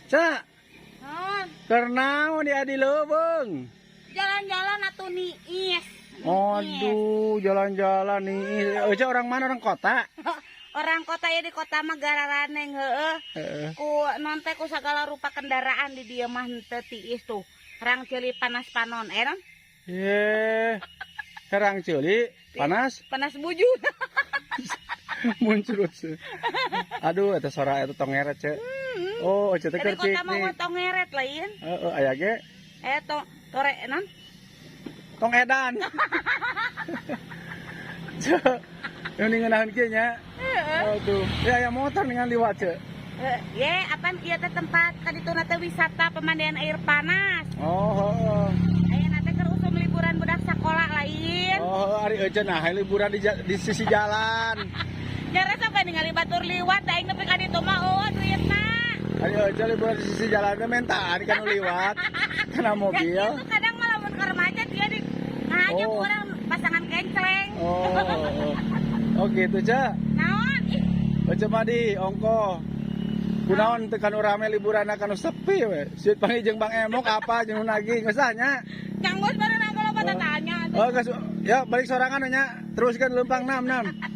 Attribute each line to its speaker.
Speaker 1: Cak,
Speaker 2: Non,
Speaker 1: keur naon di adi leuweung?
Speaker 2: Jalan-jalan atuh, niis.
Speaker 1: Aduh, jalan-jalan nih. Ece orang mana? Orang kota?
Speaker 2: Orang kota ya, di kota mah gararaneng, heueuh. Ku non teh, ku segala rupa kendaraan di dieu mah henteu tiis tuh. Herang ceuli panas panon, eh non?
Speaker 1: Ye. Herang ceuli, panas,
Speaker 2: Panas bujur.
Speaker 1: Muncrut. Aduh, eta sora eta tongeret, Ce. Oh, Ece teh
Speaker 2: Di
Speaker 1: keur
Speaker 2: kota mah
Speaker 1: piknik.
Speaker 2: mah tongeret lain.
Speaker 1: Heeh, aya ge
Speaker 2: Eh, tong tore non?
Speaker 1: Tong edan. Ce, yang ngeunaheun kieu nya. Aduh, ya aya motor dengan liwat, Ce.
Speaker 2: Eh, ye, apaan ieu teh tempat kadituna teh wisata pemandian air panas.
Speaker 1: Oh, heeh.
Speaker 2: Ayeuna teh keur usum liburan budak sakola lain.
Speaker 1: Oh, ari Ece nah liburan di sisi jalan.
Speaker 2: Nyara sampai ningali batur liwat, da aing nepi ka ditu mah oh duitna.
Speaker 1: Ari Ece liburan di sisi jalan teh mentaan kan nu liwat. Kana mobil.
Speaker 2: Ya, itu kadang mah lamun keur macet dia di nah aja orang pasangan kencleng.
Speaker 1: Oh, oh. Oh gitu, Cak.
Speaker 2: Naon? Ih,
Speaker 1: Ece mah di ongko. Kunaon teu kanu rame liburan kanu sepi we. Sieun panggil jeung Bang Emok apa jeung nu nagih geus ah nya.
Speaker 2: Nyanggus baru nang kalau pada tanya.
Speaker 1: Oh, geus ya balik sorangan we nya. Teruskan leumpang 6 6.